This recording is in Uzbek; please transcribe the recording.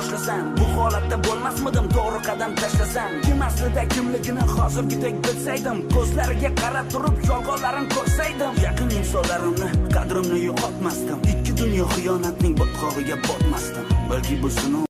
boshlasam, bu holatda bo'lmasmidim to'g'ri qadam tashlasam. Kim aslida kimligini hozirgidek bilsaydim, ko'zlariga qarab turib yolg'onlarini ko'rsaydim, yaqin insonlarimni, qadrimni yo'qotmasdim, ikki dunyo xiyonatning botqog'iga botmasdim. Balki bu sinov.